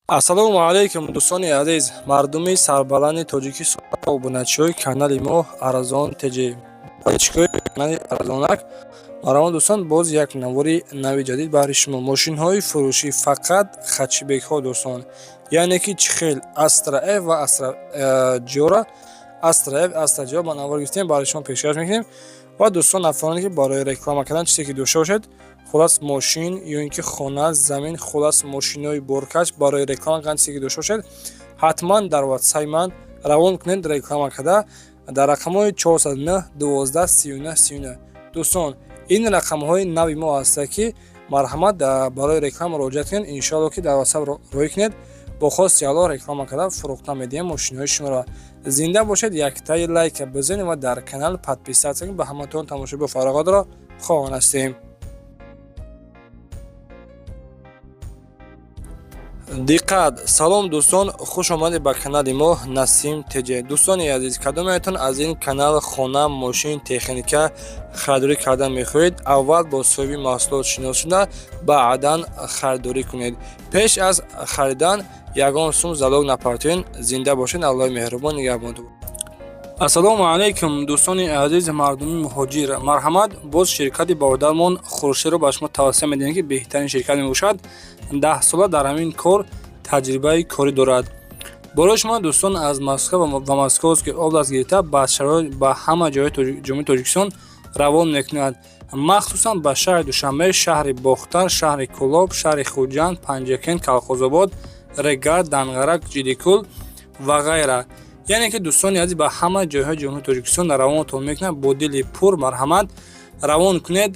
Ассалому алайкум, дӯстони азиз, мардуми сарбаланди Тоҷикистон, обуначиҳои канали мо Арзон ТЖ, подписчикои канали Арзонак. Марҳамат, дӯстон, боз як навори нави ҷадид баҳри шумо. Мошинҳои фурӯшӣ, фақат хэтчбекҳо, дӯстон, яъне ки чӣ хел Астра Ф ва Астра Ҷора, Астра Ф, Астра Ҷо ба навор гирифтем, баҳри шумо пешкаш мекунем. Ва дӯстон, нафароне ки барои реклама кардан чизе ки дошта бошед, хулас мошин ё ин ки хона, замин, хулас мошинҳои боркаш, барои реклама кардан чизе ки дошта бошед, ҳатман дар ватсаи ман равон кунед реклама карда дар рақамҳои 409 12 39 39. Дӯстон, ин рақамҳои нави мо ҳастанд, ки марҳамат, барои реклама муроҷиат кунед. Иншоалло, ки дар ватсап роҳӣ кунед, бо хости Аллоҳ реклама карда фурӯхта медиҳем мошинҳои шуморо. Зинда бошед, яктаи лайка бизанед ва дар канал подписаться кунед. Ба ҳаматон тамошои фароғатро хоҳон ҳастем. Диққат! Салом, дӯстон, хуш омадед ба канали мо Насим ТЖ. Дӯстони азиз, кадометон аз ин канал хона, мошин, техника харидорӣ кардан мехоҳед, аввал бо соҳиби маҳсулот шинос шуда, баъдан харидорӣ кунед. Пеш аз харидан ягон сум залог напартоед. Зинда бошед, Аллоҳи меҳрубон нигаҳбонтон. Ассалому алайкум, дӯстони азиз, мардуми муҳоҷир. Марҳамат, боз ширкати бародармон Хуршедро ба шумо тавсия медиҳем, ки беҳтарин ширкат мебошад, 10 сола дар ҳамин кор таҷрибаи корӣ дорад. Барои шумо, дӯстон, аз Москва ва Московский область гирифта ба ҳама ҷойҳои Ҷумҳурии Тоҷикистон равон мекунад, махсусан ба шаҳри Душанбе, шаҳри Бохтар, шаҳри Кӯлоб, шаҳри Хуҷанд, Панҷакент, Калхозобод, Регар, Данғара, Ҷидикул ва ғайра. Яъне ки, дӯстони азиз, ба ҳама ҷойҳои Ҷумҳурии Тоҷикистон равонатон мекунад. Бо дили пур марҳамат равон кунед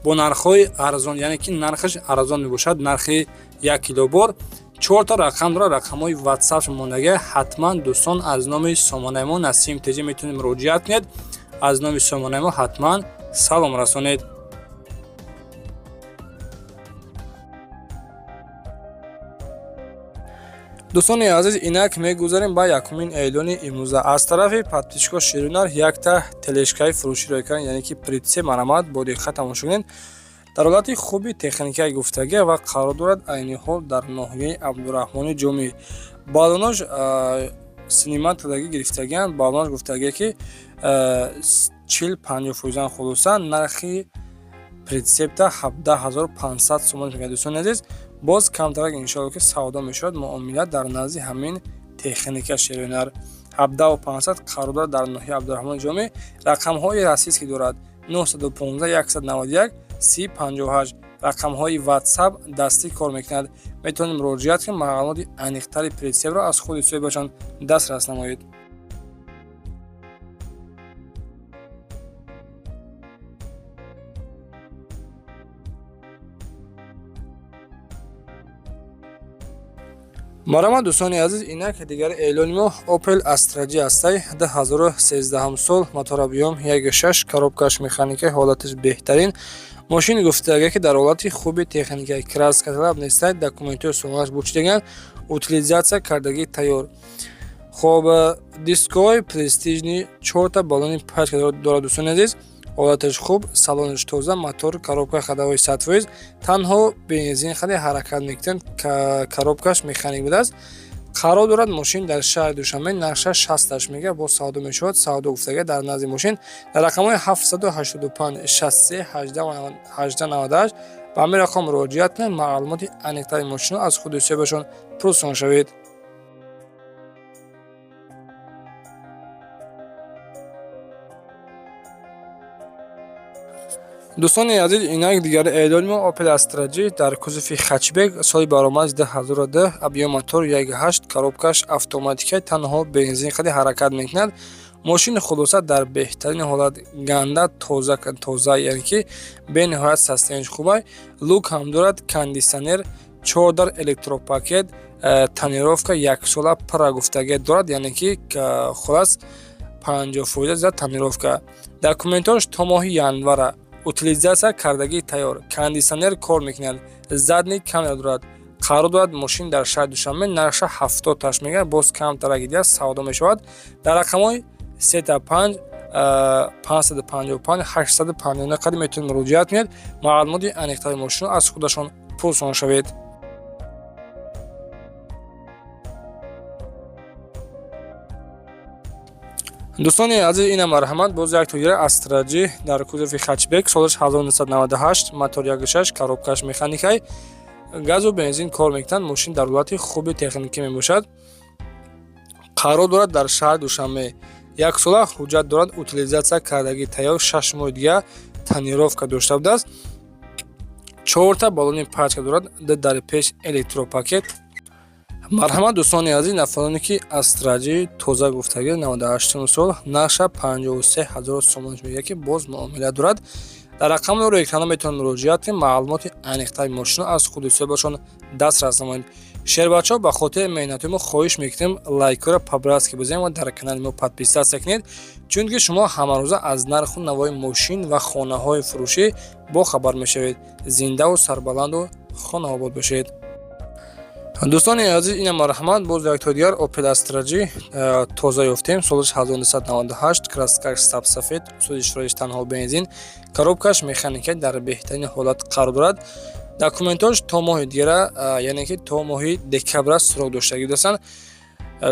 бо нархҳои арзон, яъне ки нархаш арзон мебошад. Нархи 1 кило бор чорта рақам дорад, рақамҳои ватсап мондага. Ҳатман, дӯстон, аз номи сомонаи мо Насим ТЖ метавонед муроҷиат кунед, аз номи сомонаи мо ҳатман салом расонед. Дӯстони азиз, инак мегузарем ба якумин эълони имрӯза. Аз тарафи подписчико Ширинар якта тележкаи фурӯширо карданд, яъне ки прицеп. Марҳамат, бо диққат тамошо кунед. Дар ҳолати хуби техникаи гуфтагӣ ва қарор дорад айни ҳол дар ноҳияи Абдураҳмони Ҷомӣ. Балонош снимать кардагӣ гирифтагианд. Балонош гуфтагие, ки 40-50 фоизан. Хулоса, нархи прицепта 17 500 сомон мегӯяд. Дӯстони азиз, боз камтарак, иншоалло, ки савдо мешавад, муомила дар назди ҳамин техника Шеринар 17 500, қарор дорад дар ноҳияи Абдураҳмони Ҷомӣ. Рақамҳои российский дорад: 915 191 30 58. Рақамҳои ватсап дастӣ кор мекунад, метавонед муроҷиат кунед, маълумоти аниқтари прицепро аз худи соҳибашон дастрас намоед. Марҳамат, дӯстони азиз, инак дигар эълони мо Opel Astra G ҳастай, 2013 сол, мотор объём 1.6, коробкаш механика, ҳолаташ беҳтарин. Мошин гуфтага, ки дар ҳолати хуби техника, краска талаб нестай, документҳои сомонаш бучидаган, утилизация кардагӣ тайёр. Хоб, дискҳои престижный, чорта баллони пачка дорад. Дӯстони азиз, ҳолаташ хуб, салонаш тоза, мотор, коробка ходовой 100%, танҳо бензин хади ҳаракат мекунад, коробкаш механик будааст. Қарор дорад мошин дар шаҳри Душанбе, нархаш 68 мега, боз савдо мешавад. Савдо гуфтага дар назди мошин дар рақамҳои 785 63 18 98 ба ҳамин рақам муроҷиат кунед, маълумоти аниқтари мошинро аз худи соҳибашон пурсон шавед. Дӯстони азиз, инак дигар эълони мо Opel Astra G дар кузови хэтчбек, соли баромад 2002, объём мотор 1.8, коробкаш автоматика, танҳо бензин хади ҳаракат мекунад. Мошини, хулоса, дар беҳтарин ҳолат, ганда тоза тоза, яъне ки бениҳоят состояниш хубай. Люк ҳам дорад, кондитсионер, чордар электропакет, тонировка яксола пурра гуфтагӣ дорад, яъне ки хулас 50% за тонировка. Документҳош то моҳи январа, утилизация кардагии тайёр, кондитсионер кор мекунад, задний камера дорад. Қарор дорад мошин дар шаҳри Душанбе, нархша 70 таш мегӯяд, боз камтарак дигар савдо мешавад. Дар рақамҳои 35 555 859 қадим метавонед муроҷиат кунед, маълумоти аниқтари мошинро аз худашон пурсон шавед. Дӯстони азиз, ина марҳамат, боз як тоира Астра J дар кузови хэтчбек, солаш 1998, мотор 16, коробкаш механикай, газу бензин кор мекунанд. Мошин дар ҳолати хуби техникӣ мебошад. Қарор дорад дар шаҳри Душанбе. Яксола ҳуҷҷат дорад, утилизация кардагӣ тайёр, 6 моҳи дигар тонировка дошта будааст. Чорта баллони пачка дорад, ду дари пеш электропакет. Марҳамат, дӯстони азиз, нафароне ки Астра J тоза гуфтагӣ, 98 сол, нарха 53 ҳазор сомониш мегӯяд, ки боз муомила дорад. Дар рақами рӯи экрана метавонед муроҷиат кунед, маълумоти аниқтари мошино аз худи соҳибашон дастрас намоед. Шербачаҳо, ба хотири меҳнати мо хоҳиш мекунем, лайкҳоро по-братски бизанед ва дар канали мо подписаться кунед, чунки шумо ҳамарӯза аз нарху навои мошин ва хонаҳои фурӯшӣ бохабар мешавед. Зиндаву сарбаланду хонаобод бошед. Дӯстони азиз, ина марҳамат, боз якто дигар Opel Astra J тоза ёфтем, солаш 1998, краскаш сабсафед, сӯзишвориш танҳо бензин, коробкаш механика, дар беҳтарин ҳолат қарор дорад. Документош то моҳи дигара, яъне ки то моҳи декабра срок доштагӣ будастанд.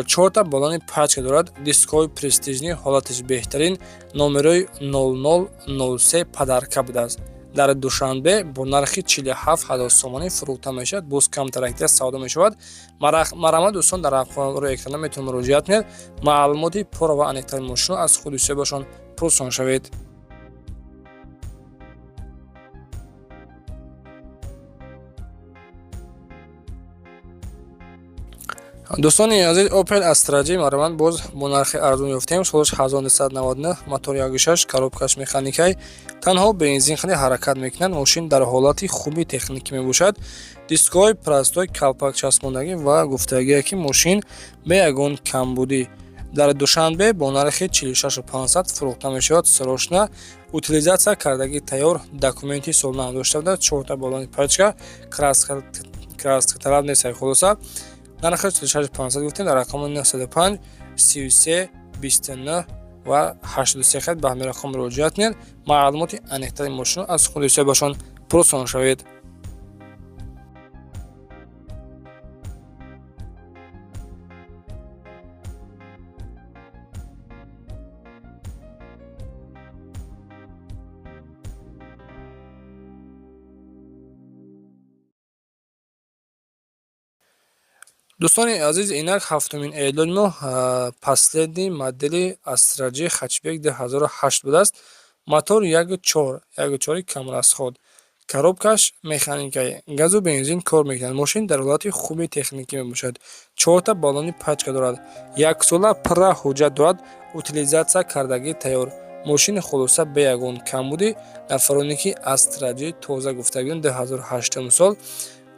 Чорта баллони пачка дорад, дискҳои престижный, ҳолаташ беҳтарин, номерои 0003 подарка будааст. Дар Душанбе бо нархи 47 ҳазор сомонӣ фурӯхта мешавад, боз камтарактия савдо мешавад. Марҳамат, дӯстон, дар рақамҳои экрана метавонед муроҷиат кунед, маълумоти пурра ва аниқтари мошино аз худи соҳибашон пурсон шавед. Дӯстони азиз, Opel Astra J марҳамат, боз бо нархи арзон ёфтем, солаш 1999, мотор 16, коробкаш механикай, танҳо бензин хеле ҳаракат мекунад. Мошин дар ҳолати хуби техникӣ мебошад, дискҳои простой, калпак часпондагӣ ва гуфтагие, ки мошин бе ягон камбудӣ дар Душанбе бо нархи 46 500 фурӯхта мешавад. Срочно, утилизация кардагӣ тайёр, документи солона дошта буда, чорта баллони пачка, краскаталаб нест. Хулоса, нархи 46 500 гуфтем. Дар рақами 905 33 29 ва 83 хат ба ҳамин рақам муроҷиат кунед, маълумоти аниқтари мошино аз худи соҳибашон пурсон шавед. Дӯстони азиз, инак ҳафтумин эълони мо, последний модели Astra J хэтчбек 2008 будааст. Мотор 1.4, 1.4 камрасход, коробкаш механикаи, газу бензин кор мекунад. Мошин дар ҳолати хуби техникӣ мебошад, чорта баллони пачка дорад, яксола пурра ҳуҷҷат дорад, утилизация кардагӣ тайёр. Мошини хулоса бе ягон камбудӣ. Нафароне ки Astra J тоза гуфтагиён, 2008 сол,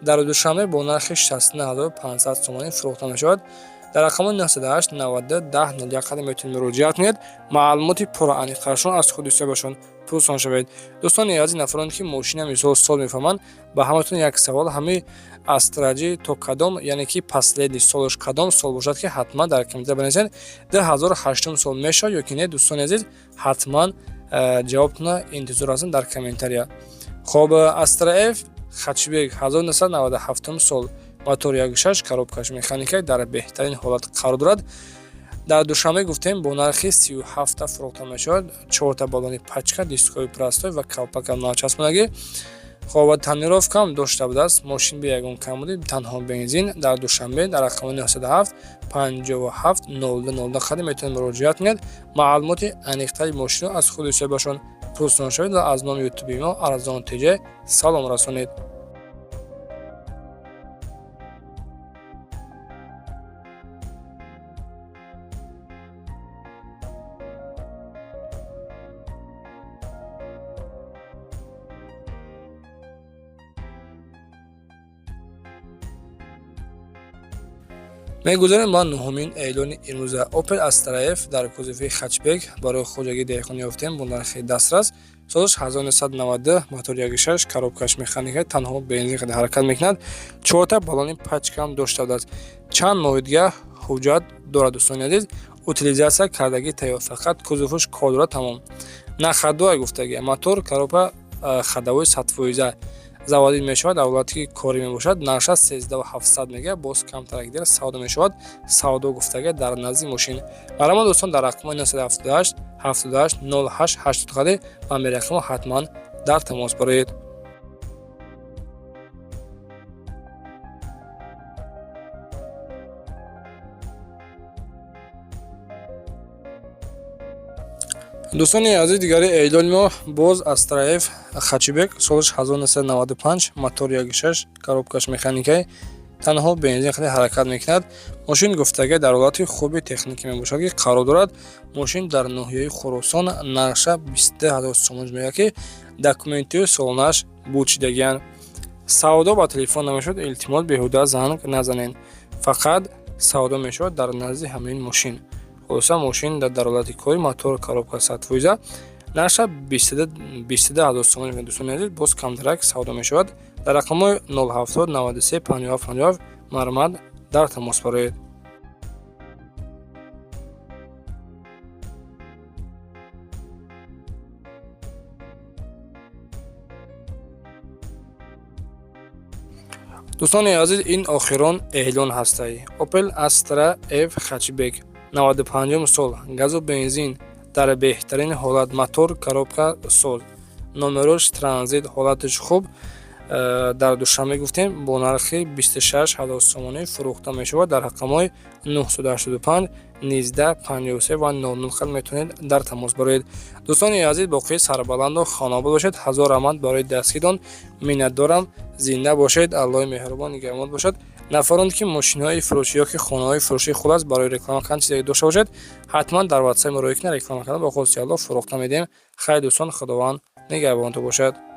дар Душанбе бо нархи 69 500 сомонӣ фурӯхта мешавад. Дар рақамҳои 98 92 10 01 қадр метавонед муроҷиат кунед, маълумоти пурра аниқтарашон аз худи соҳибашон пурсон шавед. Дӯстони азиз, нафароне ки мошина мисол сол мефаҳманд, ба ҳаматон як савол: ҳамаи Astra J то кадом, яъне ки последний солаш кадом сол бошад, ки ҳатман дар комментария бинависед. 2008 сол мешавад ё ки не? Дӯстони азиз, ҳатман ҷавобтона интизор ҳастам дар комментария. Хоб, Astra F хэтчбек 1997 сол, мотор 16, коробкаш механика, дар беҳтарин ҳолат қарор дорад. Дар Душанбе гуфтем, бо нархи 37 фурӯхта мешавад. Чорта баллони пачка, дискҳои простой ва калпака начаспондагӣ. Хоб, тонировкаам дошта будааст. Мошин бе ягон камбудӣ, танҳо бензин. Дар Душанбе дар рақами 97 57 02 02 қадр метавонед муроҷиат кунед, маълумоти аниқтари мошинро аз худи соҳибашон пурсон шавед ва аз номи ютуби мо Арзон ТЖ салом расонед. Мегузарем ба нуҳумин эълони имрӯза. Opel Astra F дар кузови хэтчбек барои хоҷагии деҳқон ёфтем бо нархи дастрас. Солаш 1992, мотор 16, коробкаш механика, танҳо бензин ҳаракат мекунад, чорта баллони пачкаам дошта будааст, чанд моҳи дигар ҳуҷҷат дорад. Дӯстони азиз, утилизация кардагӣ тайёр, фақат кузоваш кор дорад, тамом. На ходовая гуфтагӣ, мотор, коробка ходовой 100%. Заводить мешавад, давлати корӣ мебошад. Нархаш 13 700 мега, боз камтарак дер савдо мешавад. Савдо гуфтага дар назди мошин. Марҳамат, дӯстон, дар рақамҳои 978 78 08 80 қади ба мерақамҳо ҳатман дар тамос бароед. Дӯстони азиз, дигари эълони мо боз Астра Ф хэтчбек, солаш 1995, мотор 1.6, коробкаш механикай, танҳо бензин хеле ҳаракат мекунад. Мошин гуфтага дар ҳолати хуби техникӣ мебошад, ки қарор дорад мошин дар ноҳияи Хуросон. Нархша 22 000 сомон мегӯяд, ки документиҳои солонааш бучидагианд. Савдо ба телефон намешавад, илтимос, беҳуда занг назанед. Фақат савдо мешавад дар назди ҳамин мошин. Хулоса, мошин дар ҳолати кори, мотор, коробка 100%. Нархша 22 000 сомон, дӯстони азиз, боз камтарак савдо мешавад. Дар рақамҳои 070 93 57 57 марҳамат дар тамос бароед. Дӯстони азиз, ин охирон эълон ҳастай. Opel Astra F хэтчбек, 95 сол, газу бензин, дар беҳтарин ҳолат, мотор, коробка соз, номерош транзит, ҳолаташ хуб, дар Душанбе гуфтем, бо нархи 26 000 сомонӣ фурӯхта мешавад. Дар рақамҳои 985 19 53 ва 00 хел метавонед дар тамос бароед. Дӯстони азиз, боқӣ сарбаланду хонобод бошед. Ҳазор раҳмат барои дастгиритон, миннатдорам. Зинда бошед, Аллоҳи меҳрубон нигаҳбон бошад. Нафароне ки мошинҳои фурӯшӣ ё ки хонаҳои фурӯшӣ, хулас, барои реклама кардан чизе дошта бошед, ҳатман дар ватсап муроҷиат кунед. Реклама кардан, бо хости Аллоҳ, фурӯхта медиҳем. Хайр, дӯстон, Худованд нигаҳбонтон бошад.